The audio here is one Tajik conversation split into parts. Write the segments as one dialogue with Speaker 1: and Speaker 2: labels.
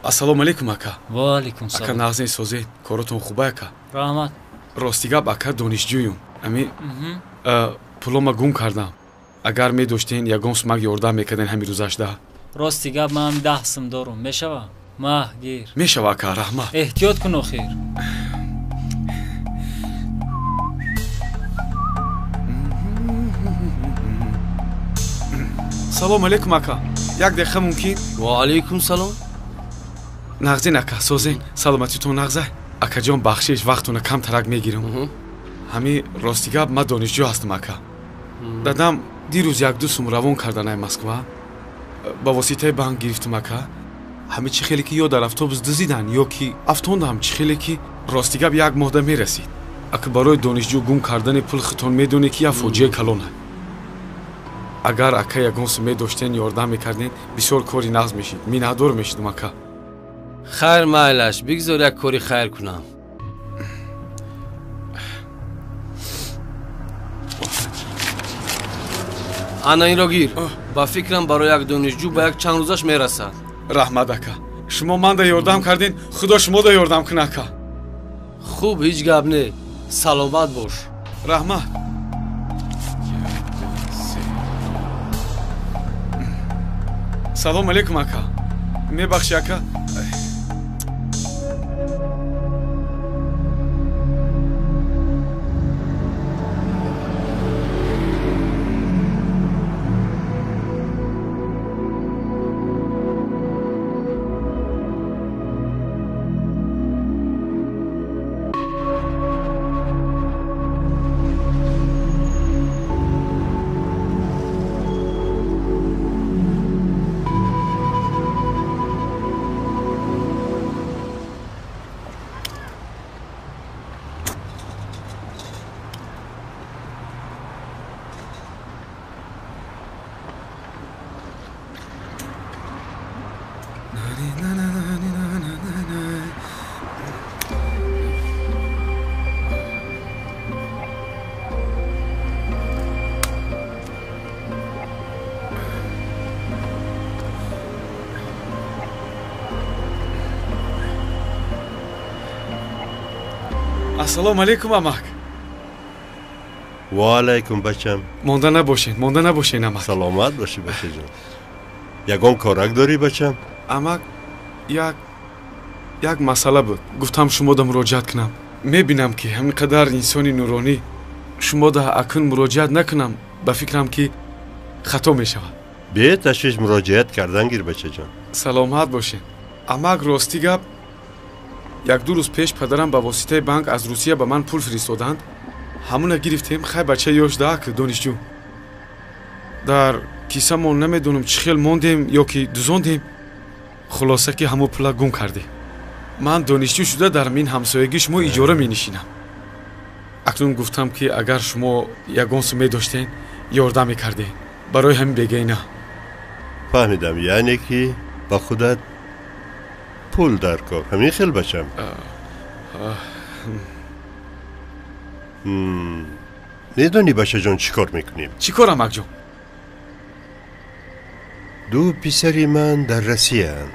Speaker 1: Ассалому алайкум, ака.
Speaker 2: Ва алайкум салом.
Speaker 1: Ака, нағзин созед, коротон хуба, ака?
Speaker 2: Раҳмат.
Speaker 1: Рости гап, ака, донишҷӯюм. Ами пулома гум кардам. Агар медоштен, ягон сумак ёрдам мекарден ҳамин рӯзашда.
Speaker 2: Рости гап, ман 10 сум дорум. Мешава? Маҳ, гир.
Speaker 1: Мешава, ака, раҳмат.
Speaker 2: Эҳтиёт кун охир.
Speaker 1: Салом алейкум, ака. Як дақиқа мумкин?
Speaker 3: Ва алейкум салом.
Speaker 1: Нағзин, ака, созен. Саломатитон нағзай. Акаҷон, бахшиш, вақтона камтарак мегирам. Ҳами рости гап, ман донишҷӯ ҳастам, ака. Дадам дирӯз 1-2 сум равон карданай Москва. Ба воситаи банк гирифтам, ака. Ҳами чӣ хеле ки ё дар автобус дузидан, ё ки афтондам, чӣ хеле ки рости гап як моҳда мерасид. Ака, барои донишҷӯ гум кардани пул хитон медонед ки як фоҷиаи калона. Агар ака ягон сум медоштен, ёрдам мекарден, бисёр кори нағз мешид, миннатдор мешидам, ака.
Speaker 3: Хайр, майлаш, бигзор як кори хайр кунам. Ана инро гир. Ба фикрам барои як донишҷӯ ба як чанд рӯзаш мерасад.
Speaker 1: Раҳмат, ака. Шумо манда ёрдам кардин, худо шумода ёрдам кунад, ака.
Speaker 3: Хуб, ҳеҷ гап не. Саломат бош.
Speaker 1: Раҳмат. Салом алейкум, ака. Мебахши, ака. Ассалому алейкум, амак.
Speaker 4: Ва алайкум, бачам.
Speaker 1: Монда набошед, монда набошед, амак.
Speaker 4: Саломат бошӣ, бачаҷон. Ягон корак дорӣ, бачам?
Speaker 1: Амак, як масъала буд. Гуфтам шумода муроҷиат кунам. Мебинам ки ҳамин қадар инсони нуронӣ, шумода акун муроҷиат накунам, ба фикрам ки хато мешавад.
Speaker 4: Бе ташвиш муроҷиат кардан гир, бачаҷон.
Speaker 1: Саломат бошед. Амак, рости гап, 1-2 рӯз пеш падарам ба воситаи банк аз Русия ба ман пул фиристоданд. Ҳамуна гирифтем, хай бача ёш даак донишҷӯ. Дар кисамон намедонам чӣ хел мондем ё ки дузондем. Хулоса ки ҳамо пула гум кардем. Ман донишҷӯ шуда дар мин ҳамсоягӣ шумо иҷора менишинам. Акнун гуфтам ки агар шумо ягон сум медоштен, ёрдам мекардем. Барои ҳамин бегайна.
Speaker 4: Фаҳмидам, яъне ки ба худат пул дар кор. Ҳамин хел, бачам? Медонӣ, бачаҷон, чӣ кор мекунем?
Speaker 1: Чӣ кор, амакҷон?
Speaker 4: Ду писари ман дар Россияанд,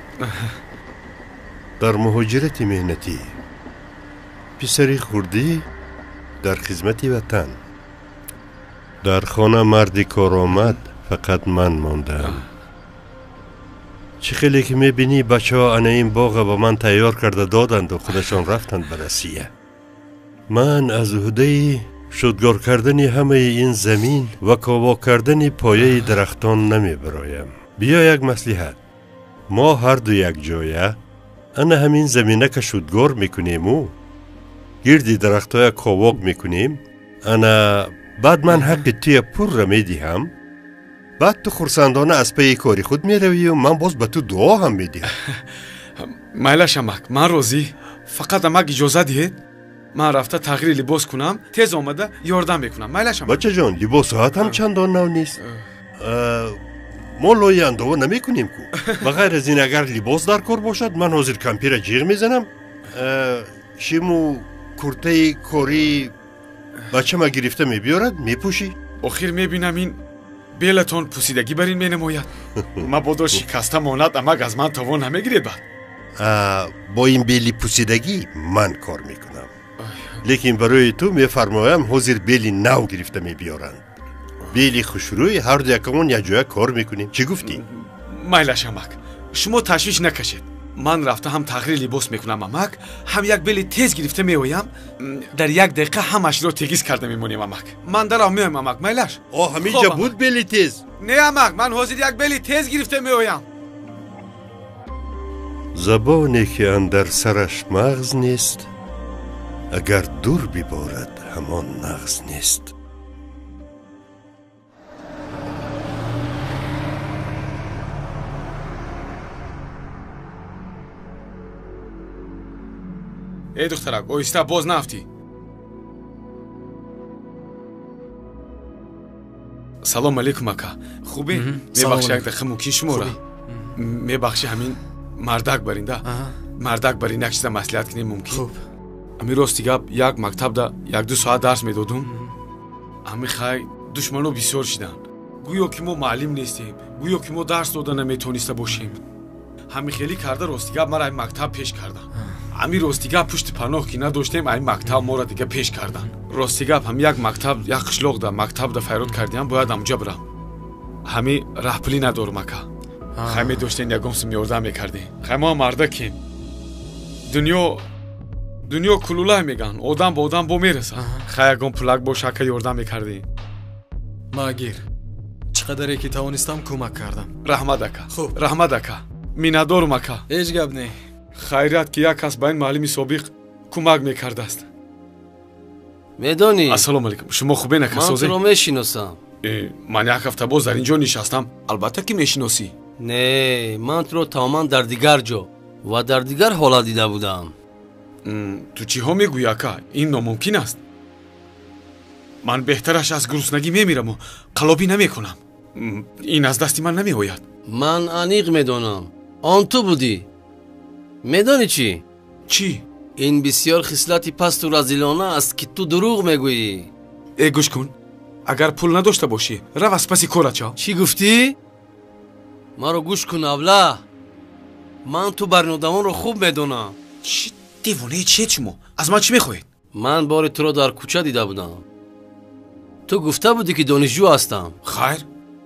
Speaker 4: дар муҳоҷирати меҳнатӣ. Писари хурдӣ дар хизмати ватан. Дар хона марди коромад фақат ман мондаам. Чӣ хеле ки мебинӣ, бачаҳо ана ин боға ба ман тайёр карда доданду худашон рафтанд ба Россия. Ман аз уҳдаи шудгор кардани ҳамаи ин замин ва ковок кардани пояи дарахтон намебароям. Биё як маслиҳат. Мо ҳарду якҷоя ана ҳамин заминака шудгор мекунему гирди дарахтҳоя ковок мекунем. Ана баъд ман ҳаққи туя пурра медиҳам. Баъд ту хурсандона аз пайи кори худ меравию ман боз ба ту дуо ҳам медиҳам.
Speaker 1: Майлаш, амак, ман розӣ. Фақат амак иҷоза диҳед ман рафта тағйири либос кунам, тез омада ёрдам мекунам. Майлаш, амак.
Speaker 4: Бачаҷон, либосҳоят ҳам чандон нав нест. Мо лои андова намекунем ку. Ба ғайр аз ин, агар либос дар кор бошад, ман ҳозир кампира ҷиғ мезанам. Шиму куртаи кории бачама гирифта мебиёрад, мепӯшӣ.
Speaker 1: Охир мебинам ин Белатон пусидагӣ бар ин менамояд. Мабодо шикаста монад, амак, аз ман товон намегиред баъд.
Speaker 4: Бо ин бели пусидагӣ ман кор мекунам, лекин барои ту мефармоям, ҳозир бели нав гирифта мебиёранд. Бели хушрӯй, ҳарду якамон якҷоя кор мекунем. Чӣ гуфтӣ?
Speaker 1: Майлаш, амак, шумо ташвиш накашед. Ман рафта ҳам тағйири либос мекунам, амак, ҳам як бели тез гирифта меоям. Дар як дақиқа ҳамашро тегиз карда мемонем, амак. Ман дарав меоям, амак, майлаш?
Speaker 4: О, ҳаминҷа буд бели тез.
Speaker 1: Не, амак, ман ҳозир як бели тез гирифта меоям.
Speaker 4: Забоне ки андар сараш мағз нест, агар дур биборад, ҳамон нағз нест.
Speaker 1: Эй, духтарак, оҳиста, боз наафтӣ. Салом алейкум, ака, хубе? Мебахши, як дақиқа мумкин шуморо? Мебахши, ҳамин мардак баринда, мардак барин, як чиза маслиҳат кунем, мумкин? Ҳамин рости гап, як мактабда 1-2 соат дарс медодум. Ҳамин хай, душмано бисёр шиданд. Гӯё ки мо маълим нестем, гӯё ки мо дарс дода наметониста бошем. Ҳамин хелӣ карда, рости гап, мара ин мактаб пеш карданд. Ҳамин рости гап, пушти паноҳ ки надоштем, ин мактаб моро дига пеш карданд. Рости гап, ҳам як мактаб, як қишлоқда мактабда файрод кардиам, бояд амҷа бирам. Ҳами раҳпулӣ надорум, ака. Хай, медоштен, ягон сум ёрдам мекардем. Хай, мо мардакем. Дунё кулулай меган, одам ба одам бо мерасад. Хай, ягон пулак бош, ака, ёрдам мекардем.
Speaker 5: Магир, чӣ қадаре ки тавонистам, кӯмак кардам.
Speaker 1: Раҳмат, ака.
Speaker 5: Хуб.
Speaker 1: Раҳмат, ака, миннатдорум, ака.
Speaker 5: Ҳеҷ гап не.
Speaker 1: Хайрият ки як кас ба ин маълими собиқ кӯмак мекардааст.
Speaker 3: Медонӣ?
Speaker 1: Ассалому алайкум, шумо хубен, ака?
Speaker 3: Ман
Speaker 1: созед?
Speaker 3: Туро мешиносам.
Speaker 1: Ман як ҳафта боз дар ин ҷо нишастам, албатта ки мешиносӣ.
Speaker 3: Не, ман туро тамоман дар дигар ҷо ва дар дигар ҳолат дида будам.
Speaker 1: Ту чиҳо мегӯӣ, ака? Ин номумкин аст. Ман беҳтараш аз гуруснагӣ мемираму қалобӣ намекунам. Ин аз дасти ман намеояд.
Speaker 3: Ман аниқ медонам, он ту будӣ. Медонӣ чӣ?
Speaker 1: Чӣ?
Speaker 3: Ин бисёр хислати пасту разилона аст, ки ту дурӯғ мегӯӣ.
Speaker 1: Э, гӯш кун, агар пул надошта бошӣ, рав аз паси корат шав.
Speaker 3: Чӣ гуфтӣ? Маро гӯш кун, авла, ман ту барнодамонро хуб медонам.
Speaker 1: Чӣ девонаи чиед шумо? Аз ман чӣ мехоҳед?
Speaker 3: Ман бори туро дар кӯча дида будам. Ту гуфта будӣ, ки донишҷӯ ҳастам.
Speaker 1: Хайр.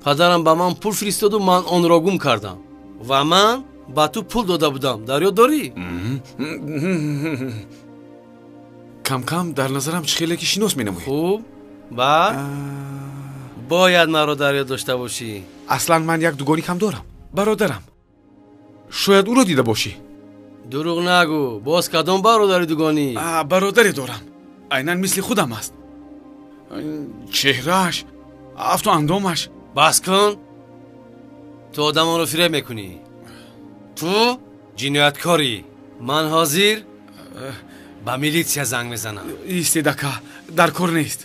Speaker 3: Падарам ба ман пул фиристоду ман онро гум кардам ва ман ба ту пул дода будам. Дар ёд дорӣ?
Speaker 1: Камкам дар назарам чӣ хеле ки шинос менамоед.
Speaker 3: Хуб, баъд бояд маро дар ёд дошта бошӣ.
Speaker 1: Аслан ман як дугоникам дорам, бародарам. Шояд ӯро дида бошӣ.
Speaker 3: Дурӯғ нагӯ, боз кадом бародари дугонӣ?
Speaker 1: Бародаре дорам, айнан мисли худам аст. Чеҳрааш, афту андомаш.
Speaker 3: Бас кун, ту одамонро фиреб мекунӣ. Ту ҷинояткорӣ. Ман ҳозир ба милитсия занг мезанам.
Speaker 1: Истед, ака, дар кор нест.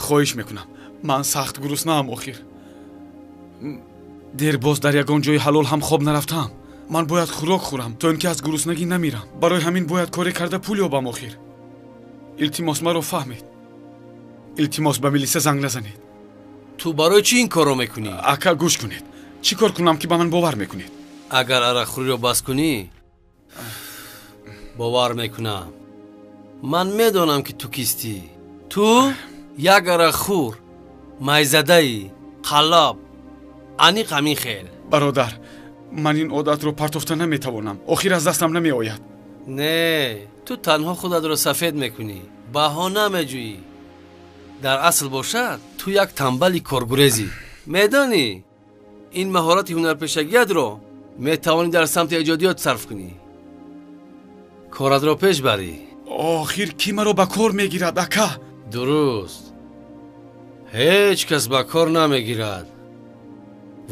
Speaker 1: Хоҳиш мекунам, ман сахт гуруснаам. Охир дер боз дар ягон ҷои ҳалол ҳам хоб нарафтаам. Ман бояд хӯрок хӯрам, то ин ки аз гуруснагӣ намирам. Барои ҳамин бояд коре карда пул ёбам. Охир, илтимос, маро фаҳмед. Илтимос, ба милиса занг назанед.
Speaker 3: Ту барои чӣ ин корро мекунӣ?
Speaker 1: Ака, гӯш кунед, чӣ кор кунам, ки ба ман бовар мекунед?
Speaker 3: Агар арақхӯриро бас кунӣ, бовар мекунам. Ман медонам, ки ту кистӣ. Ту як арақхӯр, майзадаӣ, қаллоб, аниқ ҳамин хел.
Speaker 1: Бародар, ман ин одатро партофта наметавонам. Охир аз дастам намеояд.
Speaker 3: Не, ту танҳо худатро сафед мекунӣ, баҳона меҷӯӣ. Дар асл бошад, ту як тамбали коргурезӣ. Медонӣ, ин маҳорати ҳунарпешагиятро метавонӣ дар самти эҷодиёт сарф кунӣ, коратро пеш барӣ.
Speaker 1: Охир кӣ маро ба кор мегирад, ака?
Speaker 3: Дуруст, ҳеҷ кас ба кор намегирад,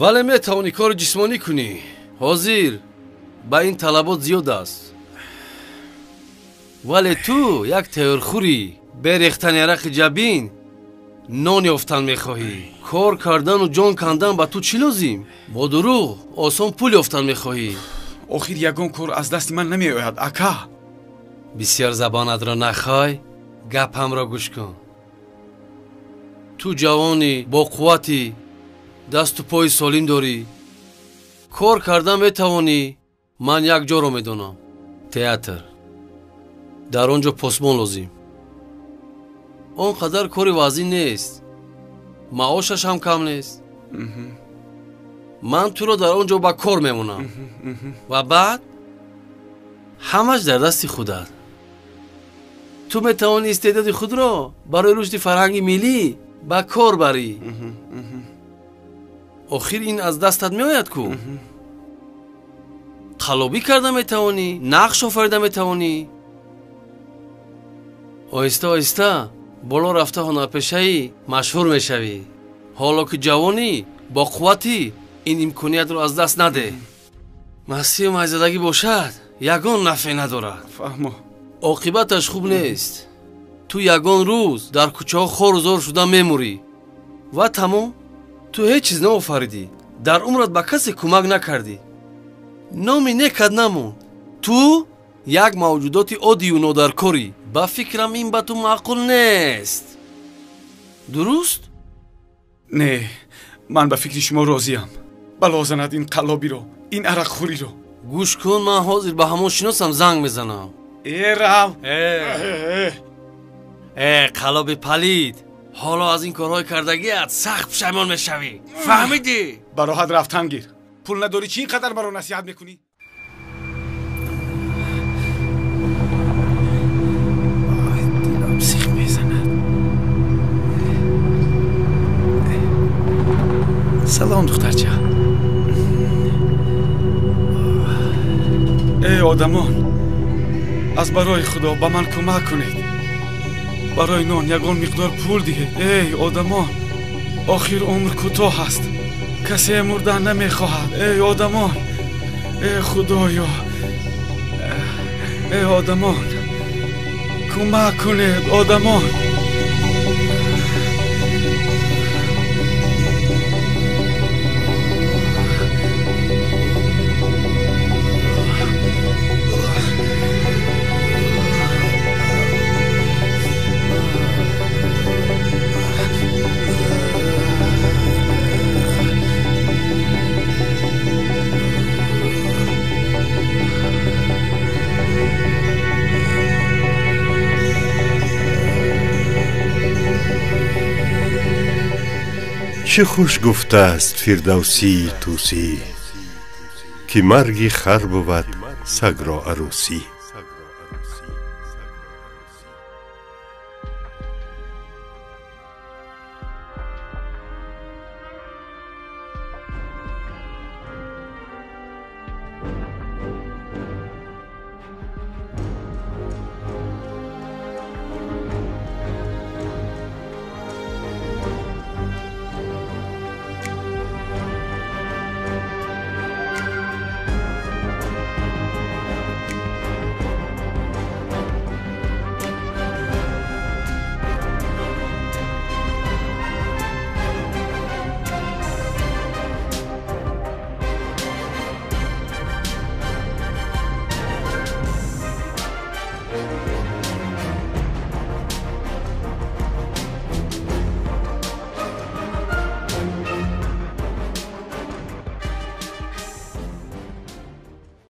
Speaker 3: вале метавонӣ кори ҷисмонӣ кунӣ. Ҳозир ба ин талабот зиёд аст, вале ту як тайёрхӯрӣ. Бе рехтани арақи ҷабин нон ёфтан мехоҳӣ. Кор кардану ҷон кандан ба ту чӣ лозим? Бо дурӯғ осон пул ёфтан мехоҳӣ.
Speaker 1: Охир ягон кор аз дасти ман намеояд, ака.
Speaker 3: Бисёр забонатро нахой, гапамро гӯш кун. Ту ҷавонӣ, бо қувватӣ, Дасту пои солим дорӣ, кор карда метавонӣ. Ман як ҷоро медонам, театр. Дар он ҷо посбон лозим. Он қадар кори вазин нест, маошаш ҳам кам нест. Ман туро дар он ҷо ба кор мемонам ва баъд ҳамаш дар дасти худат. Ту метавонӣ истеъдоди худро барои рушди фарҳанги миллӣ ба кор барӣ. Охир ин аз дастат меояд ку. Қалобӣ карда метавонӣ, нақш офарида метавонӣ. Оҳиста оҳиста боло рафта ҳунарпешаи машҳур мешавӣ. Ҳоло ки ҷавонӣ, бо қувватӣ, ин имкониятро аз даст надеҳ. Мастию майзадагӣ бошад, ягон нафъе надорад.
Speaker 1: Фаҳмо.
Speaker 3: Оқибаташ хуб нест. Ту ягон рӯз дар кӯчаҳо хору зор шуда мемурӣ ва тамом. Ту ҳеҷ чиз наофаридӣ, дар умрат ба касе кӯмак накардӣ, номи некат намонд. Ту як мавҷудоти оддию нодаркорӣ. Ба фикрам ин ба ту маъқул нест. Дуруст?
Speaker 1: Не, ман ба фикри шумо розиям. Бало занад ин қаллобиро, ин арақхӯриро.
Speaker 3: Гӯш кун, ман ҳозир ба ҳамон шиносам занг мезанам.
Speaker 1: Э, рав!
Speaker 3: Э, қаллоби палид, ҳоло аз ин корҳои кардагиат сахт пушаймон мешавӣ. Фаҳмидӣ?
Speaker 1: Ба роҳат рафтан гир. Пул надорӣ, чӣ ин қадар маро насиҳат мекунӣ? Дилам сих мезанад. Салом, духтарча. Эй одамон, аз барои Худо ба ман кӯмак кунед. Барои нон ягон миқдор пул диҳед. Эй одамон, охир умр кӯтоҳ аст. Касе мурдан намехоҳад. Эй одамон, эй Худоё, эй одамон, кӯмак кунед, одамон.
Speaker 4: Чӣ хуш гуфтааст Фирдавсии Тӯсӣ, ки марги хар бувад сагро арӯсӣ.